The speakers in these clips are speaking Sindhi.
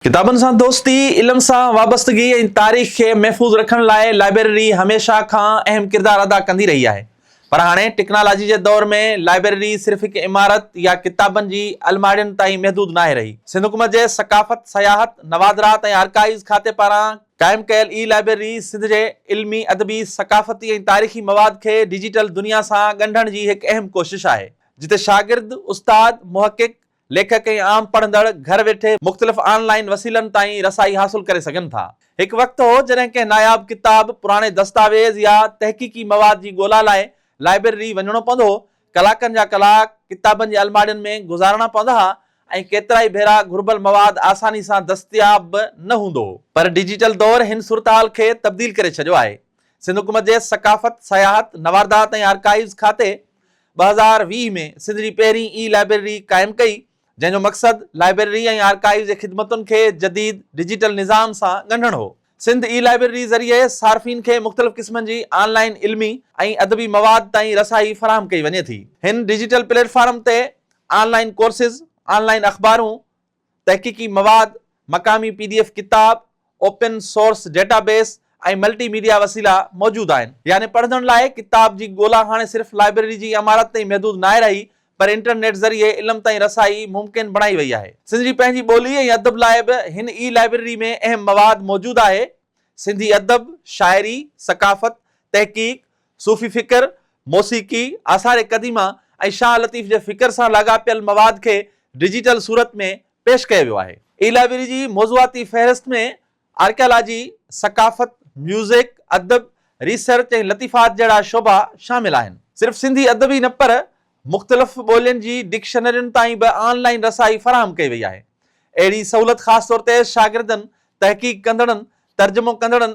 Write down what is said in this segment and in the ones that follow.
ڪتابن سان دوستي، علم سان وابستگي ۽ تاريخ کي محفوظ رکڻ لاء لائبريري هميشه کان اهم ڪردار ادا ڪندي رهي آهي. پر هاڻي ٽيڪنالاجي جي دور ۾ لائبريري صرف هڪ عمارت يا ڪتابن جي الماڙين تائين محدود ناهي رهي. سنڌ حڪومت جي ثقافت، سياحت، نوادرات ۽ آرڪائيوز کاتي پاران قائم ڪيل اي لائبريري سنڌ جي علمي، ادبي، ثقافتي ۽ تاريخي مواد کي ڊجيٽل دنيا سان ڳنڍڻ جي هڪ اهم ڪوشش آهي، جتي شاگرد، استاد، محقق، ليکڪ ۽ عام پڙهندڙ گهر ويٺي مختلف آن لائين وسيلن تائين رسائي حاصل ڪري سگهن ٿا. هڪ وقت هو جڏهن ڪنهن ناياب ڪتاب، پراڻي دستاويز يا تحقيقي مواد جي ڳولا لاء لائبريري وڃڻو پوندو هو، ڪلاڪن جا ڪلاڪ ڪتابن جي الماڙين ۾ گذارڻا پوندا ها ۽ ڪيترائي ڀيرا گهربل مواد آساني سان دستياب به نه هوندو هو. پر ڊجيٽل دور هن صورتحال کي تبديل ڪري ڇڏيو آهي. سنڌ حڪومت جي ثقافت، سياحت، نواردات ۽ آرڪائيوز کاتي 2020 ۾ سنڌ جي پهرين اي لائبريري قائم ڪئي، جنهن جو مقصد لائبريري ۽ آرڪائيو جي خدمتن کي جديد ڊجيٽل نظام سان ڳنڍڻ هو. سنڌ اي لائبريري ذريعي صارفين کي مختلف قسمن جي آن لائين علمي ۽ ادبي مواد تائين رسائي فراهم ڪئي وڃي ٿي. هن ڊجيٽل پليٽ فارم تي آن لائين ڪورسز، آن لائين اخبارون، تحقيقي مواد، مقامي پي ڊي ايف ڪتاب، open source database ۽ multi media وسيلا موجود آهن. يعني پڙهندڙن لاء ڪتاب جي ڳولا هاڻي صرف لائبريري جي عمارت تائين محدود ناهي رهي پر انٽرنيٽ ذريعي علم تائين رسائي ممڪن بڻائي وئي آهي. سنڌ جي پنهنجي ٻولي ۽ ادب لاء به هن اي لائبريري ۾ اهم مواد موجود آهي. سنڌي ادب، شاعري، ثقافت، تحقيق، صوفي فڪر، موسيقي، آثار قديمه ۽ شاهه لطيف جي فڪر سان لاڳاپيل مواد کي ڊجيٽل صورت ۾ پيش ڪيو ويو آهي. اي لائبريري جي موضوعاتي فهرست ۾ آرڪيالاجي، ثقافت، ميوزڪ، ادب، ريسرچ ۽ لطيفات جهڙا شعبا شامل آهن. صرف سنڌي ادب ئي نه پر مختلف ٻولين جي ڊڪشنرين تائين به آن لائين رسائي فراهم ڪئي وئي آهي. اهڙي سهولت خاص طور تي شاگردن، تحقيق ڪندڙن، ترجمو ڪندڙن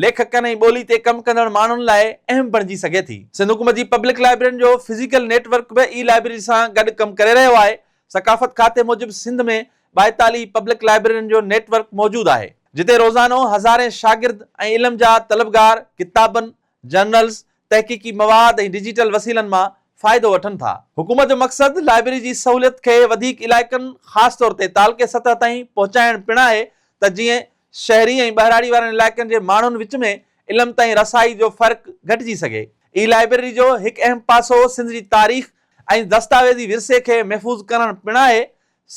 ليکڪن ۽ ٻولي تي ڪم ڪندڙ ماڻهن لاء اهم بڻجي سگهي ٿي. سنڌ حڪومت جي پبلڪ لائبررين جو فزيڪل نيٽ ورڪ به اي لائبرري سان گڏ ڪم ڪري رهيو آهي. ثقافت کاتي موجب سنڌ ۾ 42 پبلڪ لائبررين جو نيٽ ورڪ موجود آهي، جتي روزانو هزارين شاگرد ۽ علم جا طلبگار ڪتابن، جرنلز، تحقيقي مواد ۽ ڊجيٽل وسيلن مان فائدو وٺن ٿا. حڪومت جو مقصد لائبرري جي سهوليت کي وڌيڪ علائقن خاص طور تي تعلقي سطح تائين پهچائڻ پڻ آهي ته جيئن شهري ۽ ٻهراڙي وارن علائقن جي ماڻهن وچ ۾ علم تائين رسائي جو فرق گهٽجي سگهي. اي لائبريري جو هڪ اهم پاسو سنڌ جي تاريخ ۽ دستاويزي ورثي کي محفوظ ڪرڻ پڻ آهي.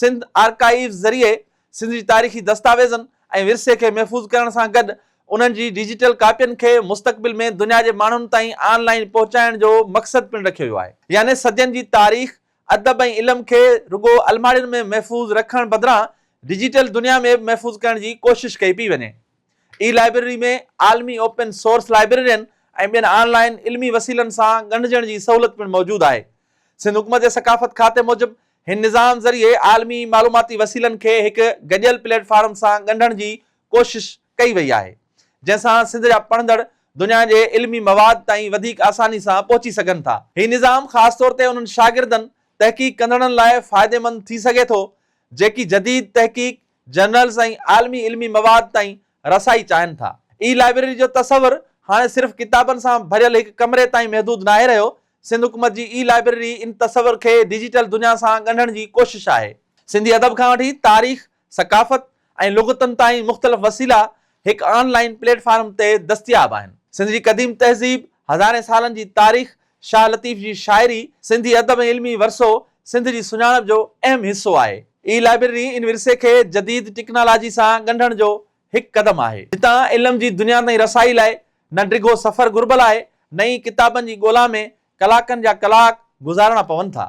سنڌ آرڪائيوز ذريعي سنڌ جي تاريخي دستاويزن ۽ ورثي کي محفوظ ڪرڻ سان گڏ انهن جي ڊجيٽل ڪاپين کي مستقبل ۾ دنيا جي ماڻهن تائين آن لائين پهچائڻ جو مقصد پڻ رکيو ويو آهي. يعني صدين جي تاريخ ادب ۽ علم کي رڳو الماڙين ۾ محفوظ رکڻ بدران ڊجيٽل دنيا ۾ به محفوظ ڪرڻ جي ڪوشش ڪئي پئي وڃي. اي لائبريري ۾ عالمي اوپن سورس لائبريرين ۽ ٻين آن لائين علمي وسيلن سان ڳنڍجڻ جي سهولت پڻ موجود آهي. سنڌ حڪومت جي ثقافت کاتي موجب هن نظام ذريعي عالمي معلوماتي وسيلن کي هڪ گڏيل پليٽ فارم سان ڳنڍڻ جي ڪوشش ڪئي وئي آهي، جنهن سان سنڌ جا پڙهندڙ دنيا جي علمي مواد تائين وڌيڪ آساني سان پهچي سگهن ٿا. هي نظام خاص طور تي انهن شاگردن، تحقيق ڪندڙن لاء فائديمند ٿي سگهي ٿو، جيڪي جديد تحقيق، جرنلز ۽ عالمي علمي مواد تائين رسائي چاهين ٿا. اي لائبريري جو تصور هاڻي صرف ڪتابن سان ڀريل هڪ ڪمري تائين محدود ناهي رهيو، سنڌ حڪومت جي اي لائبريري ان تصور کي ڊجيٽل دنيا سان ڳنڍڻ جي ڪوشش آهي. سنڌي ادب کان وٺي تاريخ، ثقافت ۽ لغتن تائين مختلف وسيلا هڪ آن لائين پليٽ فارم تي دستياب آهن. سنڌ جي قديم تهذيب، هزارين سالن جي تاريخ، شاهه لطيف جي شاعري، سنڌي ادب ۽ علمي ورثو سنڌ جي سڃاڻپ جو اهم حصو آهي. اي لائبريري ان ورثي کي جديد ٽيڪنالاجي سان ڳنڍڻ جو هڪ قدم آهي. جتان علم جي دنيا تائين رسائي لاء نه ڊگهو سفر گهربل آهي، نه ئي ڪتابن جي ڳولا ۾ ڪلاڪن جا ڪلاڪ گذارڻا پون ٿا.